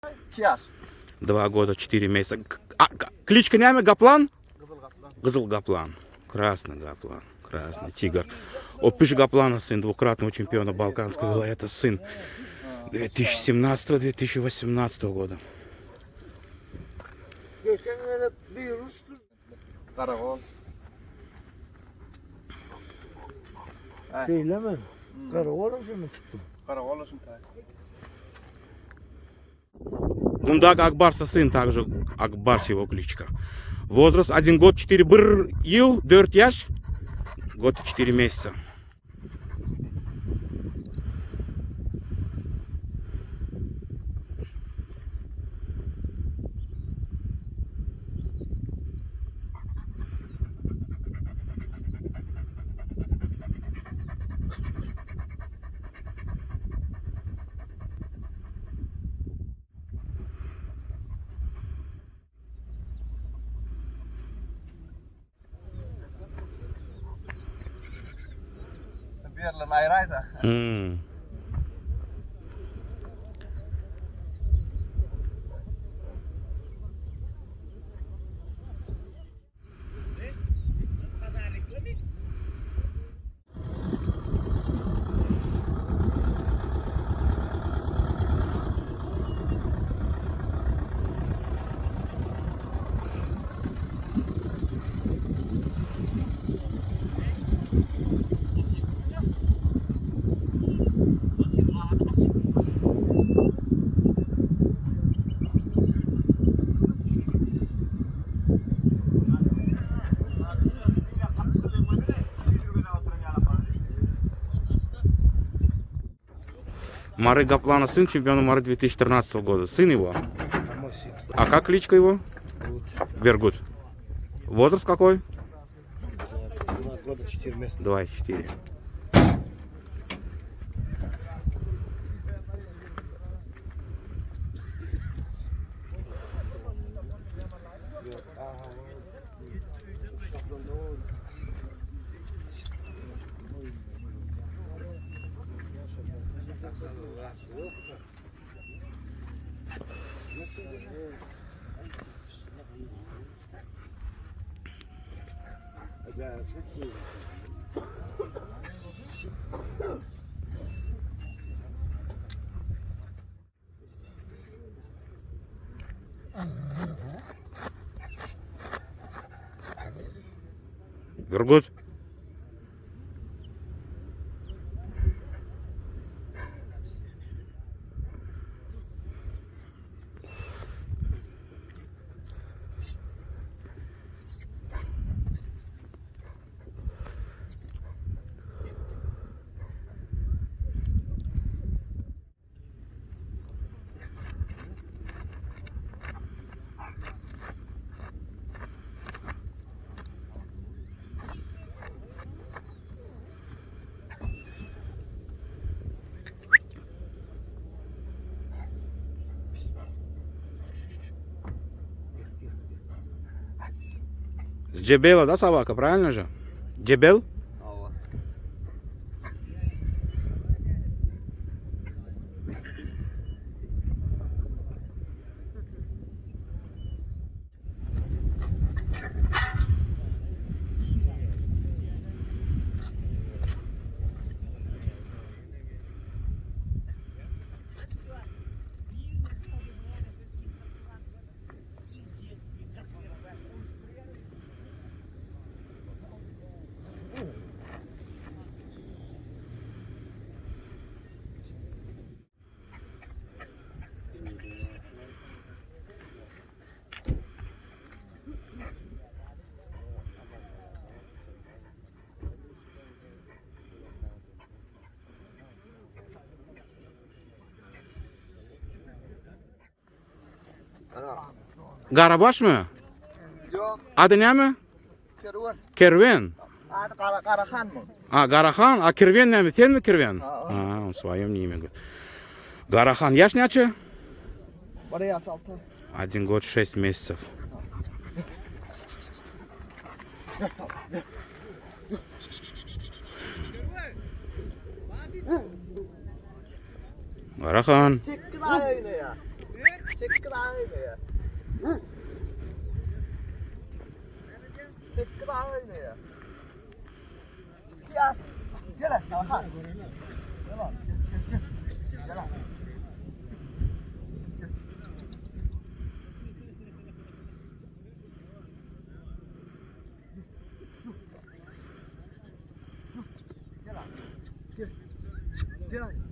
2 ýaş. Два года, 4 месяца. А, кличка näme? Gaplan? Gyzyl gaplan. Gyzyl gaplan. Красный gaplan. Красный тигр. Опиш Гаплана сын двукратного чемпиона Балканского вилаята, сын 2017-2018 года. Geçen gezek bir uçtu. Garagol. Şeýlemi? Garagolum şunu çykdym. Garagol şun taý. Гундаг Акбарса сын, также Акбарс его кличка. Возраст 1 год 4 bir ýyl, 4 ýaş, год и 4 месяца. Berlen aýraýda. Hmm. Мары Гаплана сын чемпиона Мары 2013 года. Сын его. А как кличка его? Бергут. Возраст какой? 2 года 4 месяца. 2,4. Бергут. С Джебела, да, собака, правильно же? Джебел? Hawa. Garabaşmy? Ýok, Ady näme? kerwen. Kerwen. Ady Gara Garahanmy? A, Garahan, a Kerwen näme? Senmi Kerwen? Ha. A, on swoje имя говорит. Garahan, ýaş näçe? Bir ýaş 6. Один год шесть месяцев. Garahan. 8 aý ýa. 8 aý ya. 8 aý ya. Ya. Gel aşağı. Ha. Gel abi, Gel gel gel. Gel abi. Gel abi. Gel. Gel abi.